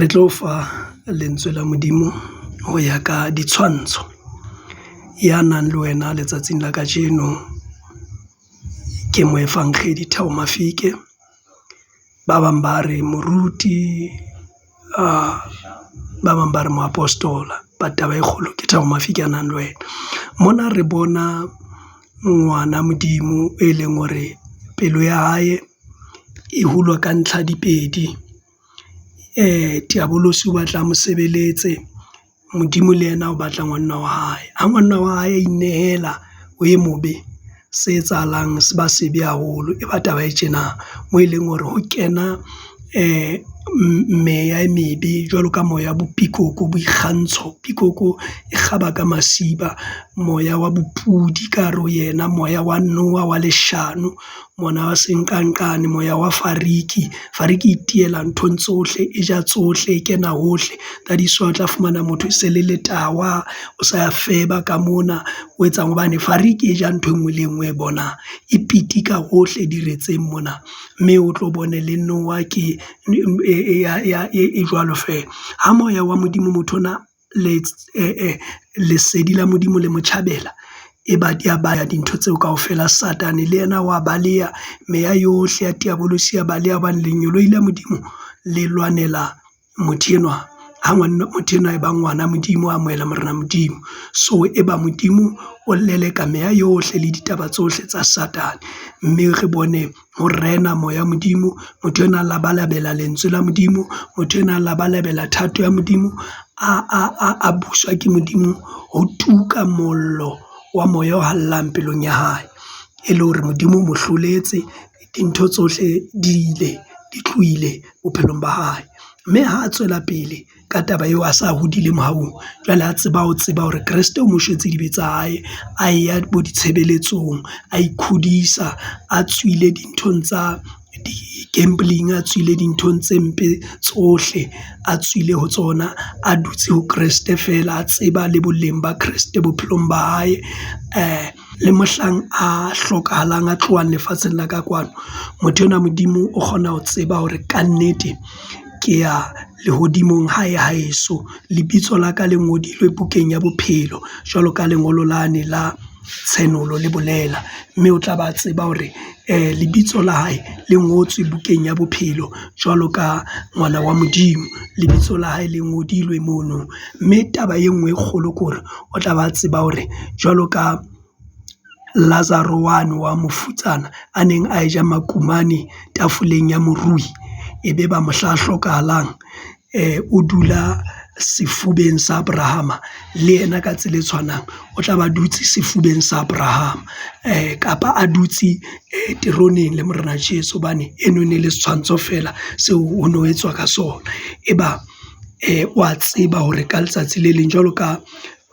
Re tlo fa lentswe la Modimo ho ya ka ditshwantsho. Ya nang le wena letsatsing la kajeno ke moefankgedi Thabo Mafike. Ba bang ba re moruti ba bang ba re moapostola. But taba e kgolo ke Thabo Mafike a nang le wena. Mona re bona ngwana Modimo e leng hore pelo ya hae e hulwa ka ntlha di pedi. Diabolosi o batla a mo sebeletse, Modimo le yena o batla ngwanenwa wa hae. Ha ngwanenwa wa hae a inehela ho e mobe, se etsahalang se ba sebe haholo. E ba taba e tjena moo eleng hore ho kena meya e mebe jwalo ka moya bo pikoko, boikgantsho. Pikoko e kgaba ka masiba, moya wa bopudi ka hare ho yena, moya wa noha wa leshano, mona wa senqanqane, moya wa fariki. Fariki e tiyela nthong tsohle, e ja tsohle, e kena hohle. That is why o tla fumana motho e se le letawa, o sa feba ka mona, o etsang hobane fariki e ja ntho e nngwe le e nngwe e bonang. E pitika hohle diretseng mona, mme o tlo bone le noha ke e jwalo feela. Ha moya wa Modimo motho ona lesedi la Modimo le motjhabela, e ba di a baya dintho tseo kaofela. Satane le yena wa baleha, meya yohle ya diabolosi ya baleha hobane lengeloi la Modimo le lwanela motho enwa. Ha motho enwa e ba ngwana Modimo, a amohela Morena Modimo. So e ba Modimo o leleka meya yohle le ditaba tsohle tsa Satane. Mme re bone ho rena moya Modimo. Motho enwa a labalabela lentswe la Modimo, motho enwa a labalabela thato ya Modimo, a buswa ke Modimo. Ho tuka mollo wa moya o halalelang pelong ya hae. E le hore Modimo o mo hloletse, dintho tsohle di ile, di tlohile bophelong ba hae. Mme ha a tswela pele ka taba eo a sa hodile mohaung, jwale a tseba ho tseba hore Kreste o mo shwetse dibe tsa hae. A ya bo ditshebeletsong, a ikhodisa, a tswile dinthong tsa di-gambling, a tswile dinthong tse mpe tsohle, a tswile ho tsona, a dutse ho Kreste feela, a tseba le boleng ba Kreste bophelong ba hae. Le mohlang a hlokahalang, a tlohang lefatsheng la ka kwano. Motho enwa Modimo o kgona ho tseba hore kannete ke ya lehodimong hae haeso. Lebitso la ka le ngodilwe bukeng ya bophelo jwalo ka lengolo lane la tshenolo le bolela. Mme o tla ba tseba hore lebitso la hae le ngotswe bukeng ya bophelo jwalo ka ngwana wa Modimo. Lebitso la hae le ngodilwe mono. Mme taba e nngwe e kgolo ke hore o tla ba tseba hore jwalo ka Lazaro wane wa mofutsana a neng a e ja makumane tafoleng ya morui, e be ba mohla a hlokahalang o dula sefubeng sa Abrahama le yena ka tsela e tshwanang, o tla ba dutse sefubeng sa Abrahama kapa a dutse teroneng le Morena Jesu hobane eno e ne le setshwantsho feela seo ho no etswa ka sona. E ba wa tseba hore ka letsatsi le leng jwalo ka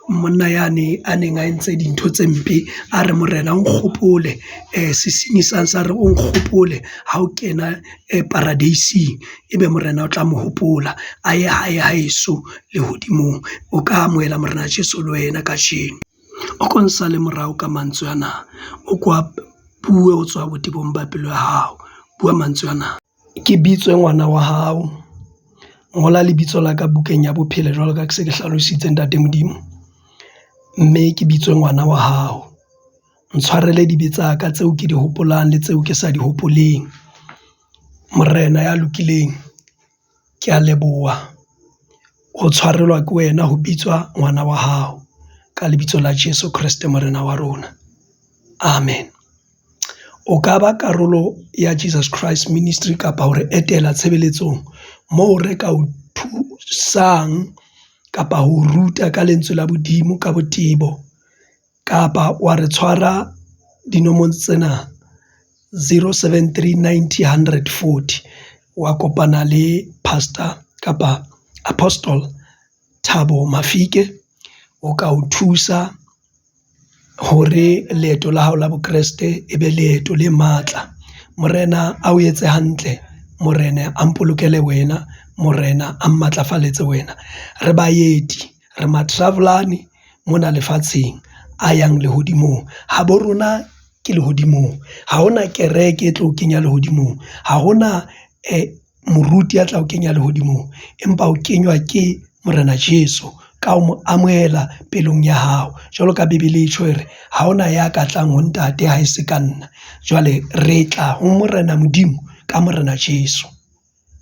monna yane a neng a entse dintho tse mpe, a re morena o nkgopole sesinyi sa re o nkgopole ha o kena paradeising. Ebe morena o tla mo hopola a ye hae haeso lehodimong. O ka amohela Morena Jesu le wena kajeno. O ko nsale morao ka mantswe ana, o ko a bue ho tswa botebong ba pelo ya hao. Bua mantswe ana. Ke bitswe ngwana wa hao, ngola lebitso la ka bukeng ya bophelo jwalo ka ha ke se ke hlalositse ntate Modimo. Mme ke bitswe ngwana wa hao. Ntshwarele dibe tsa ka tseo ke di hopolang le tseo ke sa di hopoleng. Morena ya lokileng, ke a leboha ho tshwarelwa ke wena ho bitswa ngwana wa hao. Ka lebitso la Jesu Kreste Morena wa rona. Amen. O ka ba karolo ya Jesus Christ Ministry kapa hore etela tshebeletsong moo re ka o thusang kapa ho ruta ka lentswe la Modimo ka botebo kapa wa re tshwara dinomong tsena 073 90 140 wa kopana le pastor kapa apostle Thabo Mafike o ka o thusa hore leeto la hao la Bokreste e be leeto le matla. Morena a o etse hantle, Morena a mpolokele wena, Morena a mmatlafaletse wena. Re baeti, re ma-travel-ane mona lefatsheng a yang lehodimong. Habo rona ke lehodimong. Ha hona kereke e tlo o kenya lehodimong. Ha hona moruti ya tla o kenya lehodimong, empa o kenywa ke Morena Jesu ka ho mo amohela pelong ya hao. Jwalo ka Bebele e tjho e re, ha hona ya ka tlang ho ntate ha e se ka nna. Jwale re tla ho Morena Modimo ka Morena Jesu.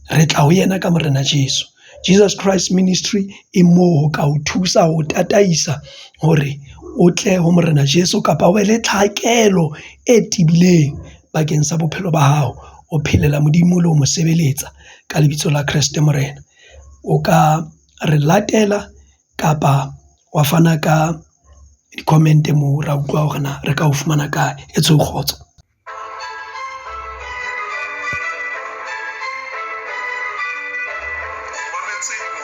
Re tla ho yena ka Morena Jesu. Jesus Christ Ministry e moo ho ka o thusa ho tataisa hore o tle ho Morena Jesu kapa o be le tlhakelo e tibileng bakeng sa bophelo ba hao. O phelela Modimo le ho mo sebeletsa ka lebitso la Kreste Morena. O ka re latela kapa wa fana ka di-comment moo ra utlwa hore na re ka o fumana kae. E tswe kgotso. O mametse.